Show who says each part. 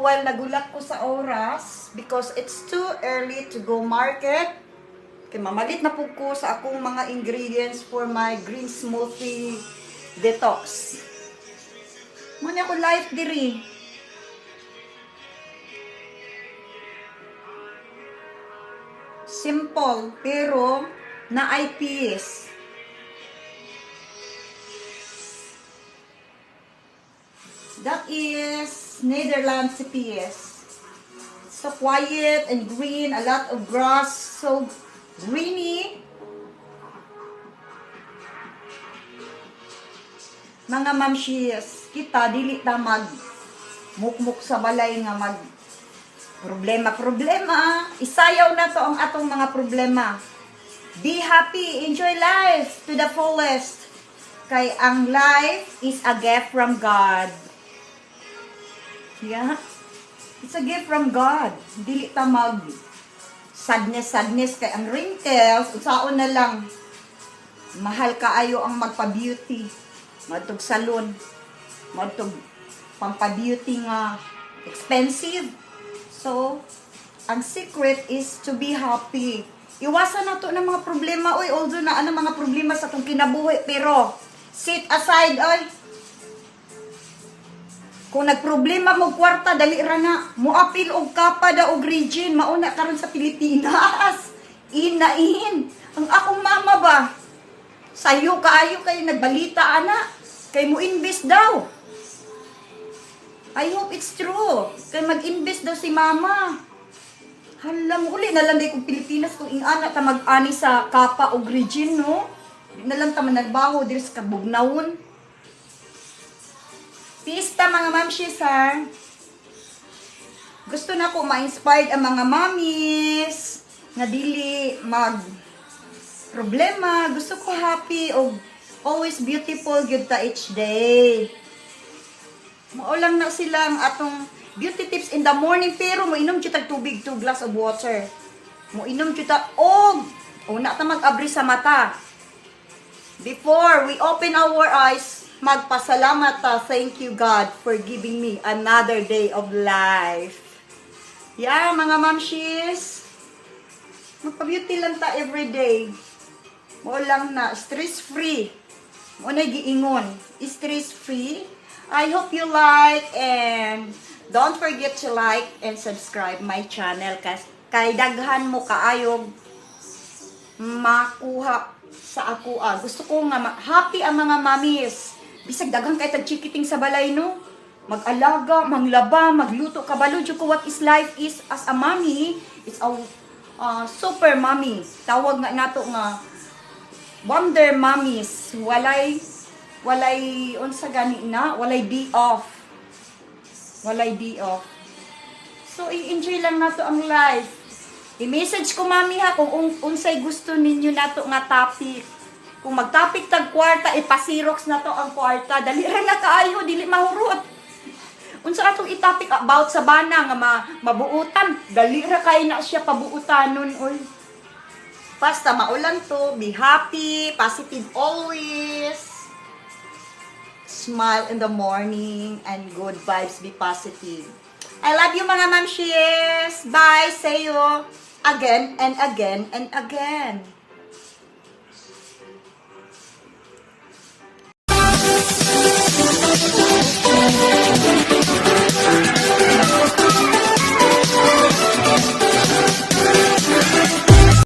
Speaker 1: while nagulak ko sa oras because it's too early to go market. Kay mamalit na pud ko sa akong mga ingredients for my green smoothie detox. Muna ako life diri. Simple, pero na peace. That is Netherlands CPS. So quiet and green, a lot of grass, so greeny. Mga mamshis, kita dili ta mag mukmuk sa balay nga mag problema problema. Isayaw na to ang atong mga problema. Be happy, enjoy life to the fullest. Kay ang life is a gift from God. Yeah. It's a gift from God. Dili ta mag sadness sadness kay ang wrinkles unsaon na lang, mahal kaayo ang magpa-beauty, madtog salon, madtog pampa-beauty nga expensive. So ang secret is to be happy. Iwasan na to ng mga problema, oy. Although na ano mga problema sa atong kinabuhi, pero sit aside, oy. Kung nagproblema mo kwarta, dali ra na. Moapil og Kapada og Regine, mauna karon sa Pilipinas. In na in. Ang akong mama ba? Sayo kaayo kay nagbalita ana. Kay mo invest daw. I hope it's true. Kay mag-invest daw si mama. Hala mo, uli na lang day kung Pilipinas kung ingana ta mag-ani sa Kapa og Regine, no? Di na lang ta managbaho diri sa Kabugnawon. Pista mga mamshis ha. Gusto na ko ma-inspired ang mga mommies nga dili mag problema. Gusto ko happy o always beautiful gyud ta each day. Mao lang na sila ang atong beauty tips in the morning, pero moinom jud tag tubig, 2 glass of water. Moinom jud ta og una ta mag-abri sa mata. Before we open our eyes, magpasalamat ta, thank you God for giving me another day of life. Yeah, mga mamshis, magpa-beauty lang ta every day. Mo lang na, stress-free. Mo na giingon, stress-free. I hope you like and don't forget to like and subscribe my channel kay daghan mo kaayog makuha sa ako. Ah. Gusto ko nga happy ang mga mommies. Bisag daghan kay tag chikiting sa balay, no? Mag-alaga, manglaba, magluto, kabalo jud ko what is life is as a mommy. It's a super mommy. Tawag nga nato nga wonder mommies. Walay unsa gani na, walay day off. Walay day off. So i-enjoy lang nato ang life. I-message ko mami ha kung unsay gusto ninyo nato nga topic. Kung mag-topic tag kwarta, ipasirox na to ang kwarta. Dali ra na kaayo, dili mahurot. Unsa atong i-topic about sa bana nga mabuutan, dali ra kay na siya pabuutanon oy. Basta maulan to, be happy, positive always. Smile in the morning and good vibes, be positive. I love you mga mamshies. Bye, see you again and again and again.